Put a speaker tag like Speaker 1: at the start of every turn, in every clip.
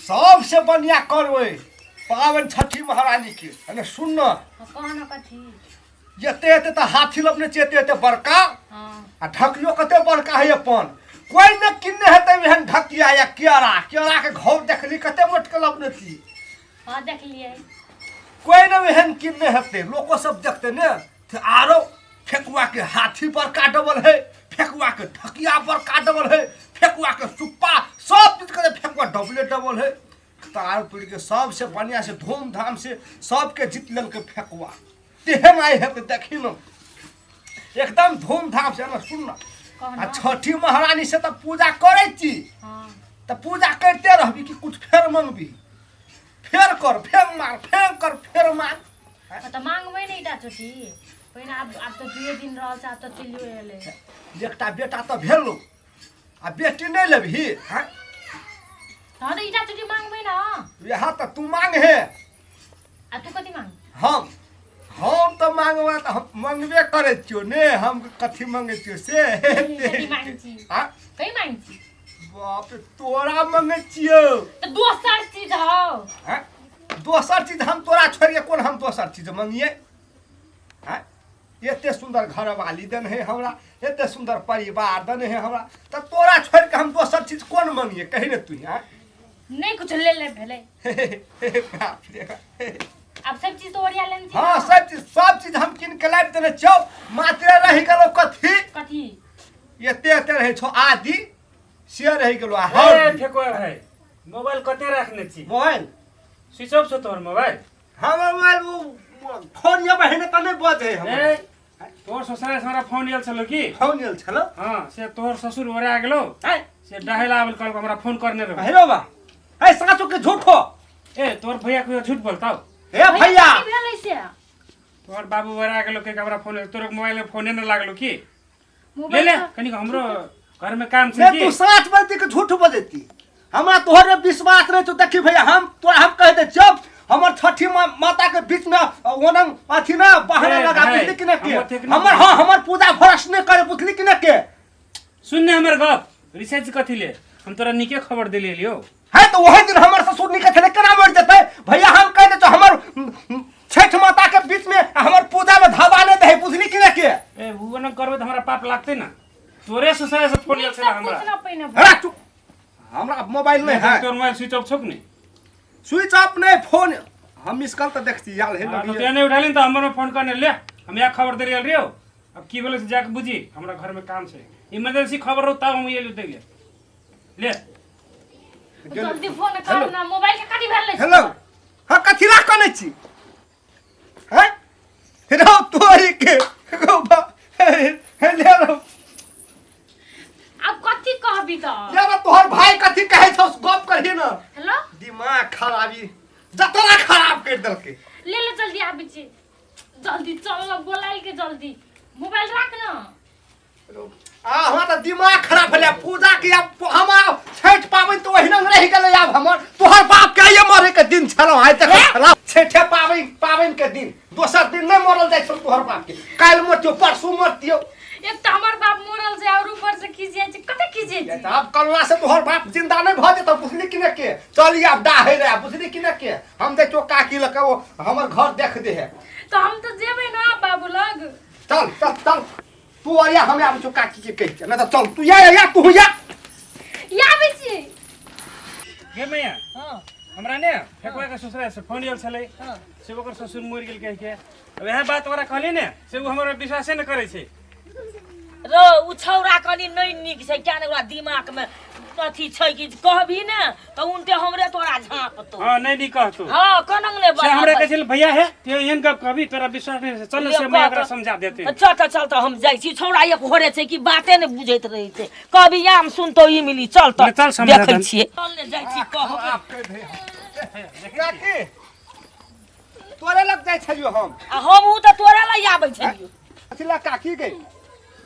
Speaker 1: सबसे बढ़िया करबै पाबनि छठी महारानी के। अने सुन न।
Speaker 2: हाँ, कह न कथी।
Speaker 1: एते एते तऽ हाथी लपने छै, एते एते बड़का।
Speaker 2: हाँ।
Speaker 1: आ ढकियो कते बड़का है अपन, कोई ने किन्ने हेतै एहन ढकिया या केरा। केरा के घौर देखली कते मोटके लपने छी?
Speaker 2: हाँ, देखलियै।
Speaker 1: कोई ने एहन किन्ने हेतै। लोको सब देखते ने तऽ आरो फेकुआ के हाथी बड़का डबल है, फेकुआ के ढकिया बड़का डबल है, फेकुआ के सुप्पा सब चीज के फेकुआ डबले डबल है। तार पीड़ के सबसे बढ़िया से धूमधाम से सबके जीत लेलकै फेकुआ। तेहन आइ हेतै देखी न, एकदम धूमधाम से ना। सुन न।
Speaker 2: कह
Speaker 1: आ
Speaker 2: न।
Speaker 1: छठी महारानी से तऽ पूजा करै छी।
Speaker 2: हाँ।
Speaker 1: तऽ पूजा करिते रहबी कि कुछ फेर मंगबी? फेर कर, फेर मार, फेर कर, फेर मार।
Speaker 2: हाँ, तऽ मांगबै ने ईटा चोटी पहिने। आब आब तऽ दुए दिन रहल छै, आब तऽ चलियो एलै।
Speaker 1: एकटा बेटा तऽ भेलो आ बेटी नहि लेबही? हाँ।
Speaker 2: हाँ, तऽ ईटा चोटी मांगबै ने।
Speaker 1: यहाँ तऽ तू मांग हे।
Speaker 2: आ तू कथी मांग?
Speaker 1: हम तऽ मांगबा तऽ हम मंगबे करै छियौ ने। हम कथी मंगै छियौ से?
Speaker 2: कथी मांगै छी?
Speaker 1: हाँ?
Speaker 2: कहीं मांगै छी?
Speaker 1: बाप रे, तोरा मंगै छियौ।
Speaker 2: तऽ दोसर चीज हौ।
Speaker 1: हाँ? दोसर चीज हम तोरा छोड़ि के कोन हम दोसर चीज मंगिए? हाँ? एते सुंदर घरवाली देने है हमरा, एते सुंदर परिवार देने है हमरा, तऽ तोरा छोड़ि के हम दोसर चीज कोन मंगिए, कही ने तू? हाँ।
Speaker 2: नहीं कुछ ले ले भेलै।
Speaker 1: बाप रे।
Speaker 2: आब सब चीज तो ओरिया लेने छी।
Speaker 1: हाँ।
Speaker 2: ने?
Speaker 1: सब चीज हम कीन के लाबि देने छियौ, मात्र रहि गेलौ कथी?
Speaker 2: कथी?
Speaker 1: एते एते रहै छौ आदि, से रहि गेलो आ
Speaker 3: ए
Speaker 1: हरदी।
Speaker 3: फेकुआ भाइ, मोबाइल कते राखने छी?
Speaker 1: मोबाइल।
Speaker 3: स्विच ऑफ छौ तोहर मोबाइल।
Speaker 1: हमर मोबाइल ओ फोन ये बहिने तऽ नहि बजै हमर।
Speaker 3: ए, तोहर ससुराल से हमरा फोन आयल छलो की?
Speaker 1: फोन आयल छलो।
Speaker 3: हाँ, से तोहर ससुर ओरा गेलो।
Speaker 1: आँय?
Speaker 3: से डहेला आबल, कहलको हमरा फोन करने रहो।
Speaker 1: हेलो बा, ए साँचो के झूठो?
Speaker 3: ए, तोहर भैया कहियो झूठ बोलताउ?
Speaker 1: हे भैया।
Speaker 2: की भेलै से?
Speaker 3: तोहर बाबू ओरा गेलो के हमरा फोन, तोहर मोबाइल में फोने न लागलो की? ले।
Speaker 2: मोबाइल
Speaker 3: ले।
Speaker 2: तऽ-
Speaker 3: कनिक हमरो घर में काम छै।
Speaker 1: ने तू
Speaker 3: की
Speaker 1: साँच बजती के झूठ बजती? हमरा तोहरे विश्वास नहीं छौ। देखी भैया, हम तोरा हम कह दे छियौ, हमर छठी माता के बीच में ओनंग अथी ना बहाना
Speaker 3: ए,
Speaker 1: लगा,
Speaker 3: भाई,
Speaker 1: बुझली कि ना के?
Speaker 3: हम ओतेक नहि
Speaker 1: हमर
Speaker 3: बुझै।
Speaker 1: हाँ, हमर पूजा भ्रष्ट नहीं करे, बुझली कि ना के?
Speaker 3: सुन ने हमर गप, रिसर्च कथी ले, हम तोरा नीके खबर देलियै लियौ।
Speaker 1: है तो वही दिन हमर ससुर निकल छलै, केना मरि जेतै? भैया, हम कह दे छौ, हमर छठ माता के बीच में हमर पूजा में धावा नहीं दे, बुझली कि ना के?
Speaker 3: ए, उ ओना करबै तऽ हमरा पाप लागतै ना। तोरे ससुराल से फोन आयल
Speaker 2: नीक
Speaker 3: छलै
Speaker 2: से
Speaker 3: हमरा।
Speaker 2: पूछ ना पहिने।
Speaker 1: राख चुप, हमरा मोबाइल नहीं है।
Speaker 3: तोर मोबाइल स्विच ऑफ छौ कि नहीं?
Speaker 1: स्विच ऑफ नहीं, फोन हम मिस कॉल तऽ देखती आयल है।
Speaker 3: हाँ, तो
Speaker 1: लगिए।
Speaker 3: तें नहीं उठाली तऽ हमर में फोन करने ले। हम यहाँ खबर दे रही हो, अब की बोले से जाके बुझी, हमरा घर में काम छै, इमरजेंसी खबर रहो तब हम ये देंगे ले।
Speaker 2: जल्दी फोन कर ना, मोबाइल के कथी भेलै?
Speaker 1: हेलो, हाँ, कथी ला कनै छी हैं? रौ तोरी के गौ बा, हे ले रौ।
Speaker 2: आब कथी कहबी तऽ?
Speaker 1: यार, तोहर भाई कथी कहै छौ, गप करही न।
Speaker 2: हेलो।
Speaker 1: दिमाग खराबी जतरा खराब कर देलकै।
Speaker 2: ले ले, जल्दी आबै छी, जल्दी चल न, बोलाइल के जल्दी। मोबाइल राख न।
Speaker 1: आ हमरा तऽ दिमाग खराब भेलै पूजा के। आब हम छठि पाबनि तऽ ओहिना रहि गेलै आब हमर। तोहर बाप के आइए मरे के दिन छलौ, आइ तक छलौ छठे पाबनि। पाबनि के दिन दोसर दिन नहि मरल जाइ छौ। तोहर बाप के काल्हि मरतियौ, परसू मरतियौ।
Speaker 2: एक तऽ हमर बाप मरल छै और ऊपर से खिसियाइ छै, कते खिसियाइ छै?
Speaker 1: आब कल्ला से तोहर बाप जिंदा नहीं भऽ जेतौ, बुझली कि ने के? चल आब डाहे रे, बुझली कि ने के? हम देखियो काकी लग के, वो हमर घर देख दे है।
Speaker 2: तऽ हम तऽ जेबै ना बाबू लग।
Speaker 1: चल चल चल तू अरिया, हम आबै छौ काकी के कहि के, नहि तऽ चल तू या या, या तू या।
Speaker 2: या आबै छी।
Speaker 3: गे मैया।
Speaker 2: हाँ।
Speaker 3: हमरा ने फेकुआ के ससुराल से फोन आयल छलै।
Speaker 2: हाँ।
Speaker 3: से ओकर ससुर मरि गेल कहि के। अब इएह बात ओकरा कहली ने, से ओ हमरा विश्वासे ने करै छै।
Speaker 4: रो उ छौड़ा कनि नहि नीक छै, क्या ने ओकरा दिमाग में अथी छै कि कहबी ने तऽ उनटे हमरे तोरा झाँपतो।
Speaker 3: हाँ, नहीं नहीं कहतो।
Speaker 4: हाँ, कनंग ने।
Speaker 3: से हमरा कहै छलै भैया, हे ते एहन गप कहबी, तोरा विश्वास नहि छै, चल ने, से मैं ओकरा समझा देते।
Speaker 4: चल तऽ, चल तऽ, हम जाइ छी। छौड़ा एक होरे छै कि बाते ने बुझैत रहै छै, कभी आम सुनतो इमली। चल तऽ।
Speaker 3: ले, चल समझा
Speaker 4: देखै
Speaker 3: दन।
Speaker 4: छियै, चल ने, जाइ छी कहबै।
Speaker 1: खराब करि दे काकी, तोरे लग जाइ छलियो हम।
Speaker 4: आ हमहूँ तऽ तोरे लग आबै छलियौ।
Speaker 1: अथी ला काकी गई?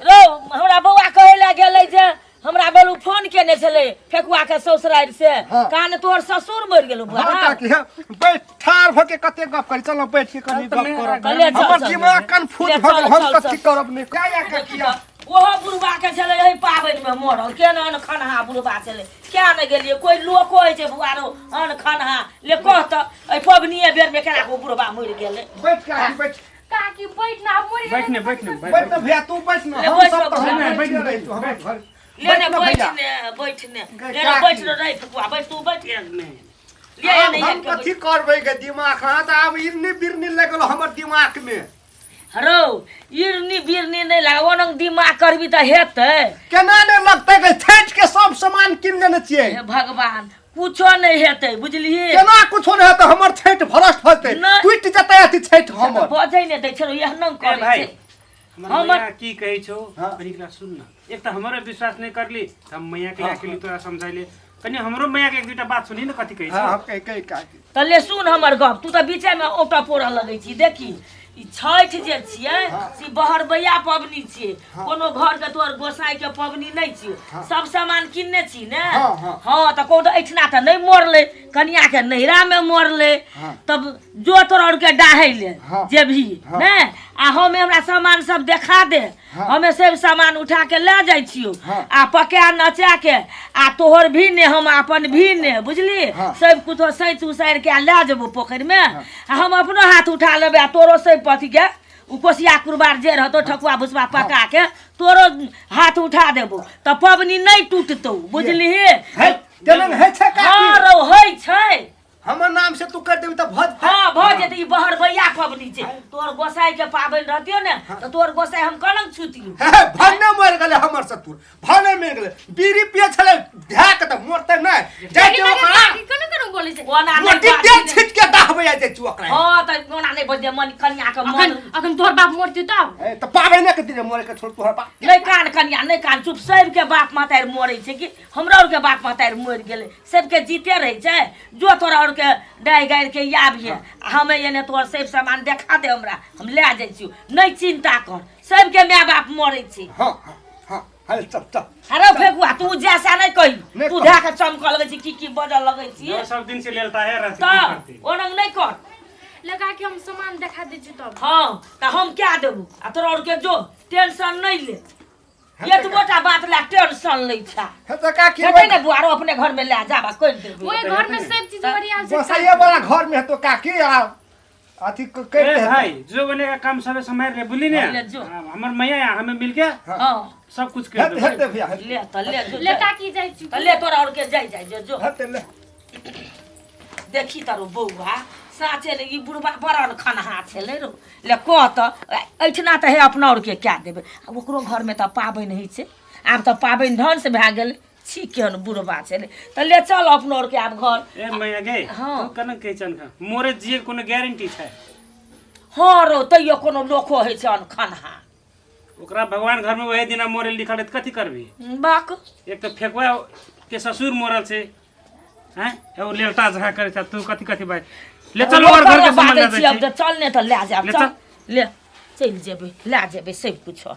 Speaker 4: रौ, हमरा बौआ कहै लए गेलै जे हमरा बोलू फोन केने छलै फेकुआ के ससुरारि से।
Speaker 1: हाँ।
Speaker 4: कान तोहर ससुर मरि गेलौ बौआ?
Speaker 1: हाँ काकी, हाँ, बैठ, ठाढ़ भऽ के कते गप करी, चलो बैठ के कनी
Speaker 3: चल तऽ
Speaker 1: गप
Speaker 3: मेरा
Speaker 1: करब।
Speaker 4: ले, चल,
Speaker 1: हमर
Speaker 4: चल।
Speaker 1: दिमाग कन्फ्यूज
Speaker 4: ले,
Speaker 1: भऽ गेल।
Speaker 4: चल,
Speaker 1: हम
Speaker 4: चल,
Speaker 1: कथी
Speaker 4: चल।
Speaker 1: करब नहि। क्या या काकी, या।
Speaker 4: ओहो बुढ़बा के छलै एहि पाबनि मे मरल केना अनखनहा बुढ़बा छलै किया नहि गेलियै कोइ लोको होइ छै बुआरो अनखनहा ले कह तऽ एहि पबनिए बेर मे केना कऽ ओ बुढ़बा मरि गेलै।
Speaker 1: बैठ काकी, बैठ।
Speaker 2: काकी बैठ ना, आब मरि
Speaker 3: बैठ
Speaker 2: गेलै।
Speaker 3: ने, बैठ ने, बैठ।
Speaker 1: बैठ ना भैया, तू बैठ ना।
Speaker 4: ले,
Speaker 1: हम
Speaker 4: बैठ
Speaker 1: सब
Speaker 4: ना,
Speaker 1: तऽ
Speaker 4: बैठ
Speaker 1: हम
Speaker 3: ना,
Speaker 1: बैठ
Speaker 3: बैठ ना,
Speaker 1: रही तू हमर
Speaker 3: बैठ।
Speaker 1: घर।
Speaker 4: ले ने।
Speaker 1: बैठ ना
Speaker 4: बैठ
Speaker 1: भैया।
Speaker 4: ने, बैठ ने।
Speaker 1: गे,
Speaker 4: ले ने।
Speaker 1: काकी।
Speaker 4: बैठ ने रे फुआ, बैठ तू, बैठ।
Speaker 3: नहि।
Speaker 4: ले
Speaker 1: आब
Speaker 4: ने।
Speaker 1: हम
Speaker 4: एक
Speaker 1: कथी करबै गे दिमाग? हाँ, तऽ आब इरनी बिरनी लगल हमर दिमाग में।
Speaker 4: रौ, इरनी बिरनी नहि लाग, ओनंग दिमाग करबी तऽ हेतै?
Speaker 1: केना नहि लगतै गे? छठि के सब सामान कीन लेने छियै।
Speaker 4: हे भगवान, कुछो नहि हेतै, बुझलिही?
Speaker 1: केना कुछो नहि हेतै? हमर छठि भ्रष्ट होतै?
Speaker 4: नहि।
Speaker 1: टूटि जेतै अथी छठि हमर।
Speaker 4: बजै नहि दै छै, एहन
Speaker 3: ए
Speaker 4: करै
Speaker 3: भाइ,
Speaker 4: छै।
Speaker 3: हमर मैया की कहै छौ?
Speaker 1: हाँ।
Speaker 3: कनि एकरा सुन न। एक तऽ हमरो विश्वास नहि करली तऽ हम मैया के अकेली तोरा समझैले। कनि हमरो मैया के एक दुटा बात सुनी ने, कथी कहै
Speaker 1: हाँ
Speaker 3: छौ।
Speaker 1: हम कहि कहि काकी।
Speaker 4: तऽ ले सुन हमर गप, तू तऽ बीचेमे औटा पोड़ऽ लगै छी। देखी, ई छठि जे छियै से बहरबैया पबनी छियै, कोनो घर के तोहर गोसाई के पबनी नहि छियै। सब सामान किनने छी ने?
Speaker 1: हाँ, हाँ।
Speaker 4: हाँ, तऽ कहू तऽ एहिठिना तऽ नहि मरलै, कनिया के नैहरा मे मरलै।
Speaker 1: हाँ।
Speaker 4: तब जो तोरा और के डाहै ले
Speaker 1: हाँ।
Speaker 4: जेबही
Speaker 1: हाँ।
Speaker 4: ने, आ हम हमरा सामान सब देखा दे।
Speaker 1: हाँ।
Speaker 4: हमे सब सामान उठा के ले जाइ छियौ।
Speaker 1: हाँ।
Speaker 4: आ पका नचा के आ तोहर भी ने, हम अपन भी ने, बुझली?
Speaker 1: हाँ।
Speaker 4: सब कुछो सैच उसारि के आ लए जेबो पोखरि मे, आ हम अपनो हाथ उठा लेबै, आ तोरो सब पति के उ कोसिया कुरबार जे रहतौ, ठकुआ भुसबा पका के तोरो हाथ उठा देबो, तऽ पबनी नहि टूटतौ, बुझलिही?
Speaker 1: है तेना होइ छै
Speaker 4: हँ
Speaker 1: काकी?
Speaker 4: रौ, होइ छै।
Speaker 1: हमर नाम से तू कर देबी तऽ भज।
Speaker 4: हाँ, भऽ जेतै। ई बहरबैया पबनी छै। तोहर गोसाई के पाबनि रहतियो ने तऽ तोहर गोसाई हम कलंक छुतियो।
Speaker 1: हे, भन्ने मरि गेलै हमर सतुर, भन्ने मरि गेलै। बीड़ी पिए छलै धए के तऽ मरतै नहि जाइ
Speaker 2: लेकिन
Speaker 1: छै
Speaker 2: अगर
Speaker 1: ओकरा।
Speaker 2: काकी केना केना बोलै छै?
Speaker 4: ओना नहि
Speaker 1: रोटी
Speaker 4: बाजी
Speaker 1: तेल
Speaker 4: नहि।
Speaker 1: छीट के दहबै जाइ छी ओकरा।
Speaker 4: हाँ, तऽ ओना नहि बजै मन कनिया के
Speaker 2: अखन
Speaker 4: मन।
Speaker 2: अखन तोहर बाप मरतै तब?
Speaker 1: ए, तऽ पाबनि के दिन मरे के छोड़ तोहर बाप।
Speaker 4: नहि कान कनिया, नहि कान, चुप। सबके बाप महतारि मरै छै कि हमरा आरके बाप महतारि मरि गेलै? सबके जीते रहै छै। जो तोरा आरके डाहि गारि के आबिहे, आ हमे एने तोहर सब सामान देखा दे हमरा, हम लए जाइ छियौ। नहि चिन्ता कर, सबके माय बाप मरै छै।
Speaker 1: हाँ हाँ हाँ, हल चल चल।
Speaker 4: अरे फेकुआ, तू जैसा नहि कही।
Speaker 1: नहि
Speaker 4: तू
Speaker 1: कही।
Speaker 4: धए के चमकऽ लगै छी, की की बजऽ लगै छी।
Speaker 3: जो सब दिन से लेलता है रहते की
Speaker 4: तऽ
Speaker 3: करते।
Speaker 4: ओनंग नहि कर।
Speaker 2: लगा के हम सामान देखा दै छी तब।
Speaker 4: हाँ, तऽ हम कए देबू, आ तोरा आरके जो, टेंशन नहि ले। एतबोटा बात लए टेंशन लै छा?
Speaker 1: हे तऽ काकी।
Speaker 4: हेतै ने बुआरो, अपने घर में लए जाबा, करि देबै।
Speaker 2: ओहि घर में सब चीज ओरियाल छै।
Speaker 1: गोसाइये वाला घर में हेतो काकी, आ अथी करि
Speaker 3: ए
Speaker 1: दे।
Speaker 3: भाई, जो बने का काम सबे संभाल ले, बुझली ने?
Speaker 4: ले जो।
Speaker 3: हाँ, हमर मैया यहाँ हमें मिलके
Speaker 4: हाँ।
Speaker 3: सब कुछ कर
Speaker 1: हेते
Speaker 3: देबै।
Speaker 1: हेते भैया, हेते।
Speaker 4: ले तऽ ले जो।
Speaker 2: ले काकी, जाइ छी।
Speaker 4: तऽ ले तोरा और के जाइ जाइ जो जो।
Speaker 1: हेते ले।
Speaker 4: देखी तारो बौआ, साँचे ले ई बुढ़बा बड़ खनहा छलै रौ। ले कह तऽ, एहिठिना तऽ हे अपना आरके कए देबै, आ ओकरो घरमे तऽ पाबनि होइ छै। आब तऽ पाबनि ढङ्गसँ भए गेलै। छी, केहन बुढ़बा छलै। तऽ ले चल अपनो आरके आब घर।
Speaker 3: ए मैया गे।
Speaker 4: हाँ।
Speaker 3: तू केना कहै छन? मोरे जिए के कोनो गारंटी छै?
Speaker 4: हँ रौ, तैयो कोनो लोको होइ छै अनखनहा।
Speaker 3: ओकरा भगवान घर में वही दिना मोरे लिखल है, तऽ कथी करबी?
Speaker 4: बाक।
Speaker 3: एक तऽ फेकुआ के ससुर मरल छै हैं, एगो लेलता जहाँ करे छै, तू कथी कथी बात। ले चल ओकर घर के सामान
Speaker 4: बाजै
Speaker 3: ले
Speaker 4: छी
Speaker 3: जाइ
Speaker 4: अब
Speaker 3: छी।
Speaker 4: तऽ चल ने, तऽ लए जायब।
Speaker 3: ले
Speaker 4: चल
Speaker 3: चल।
Speaker 4: ले, चलि जेबै, लए जेबै सब कुछो।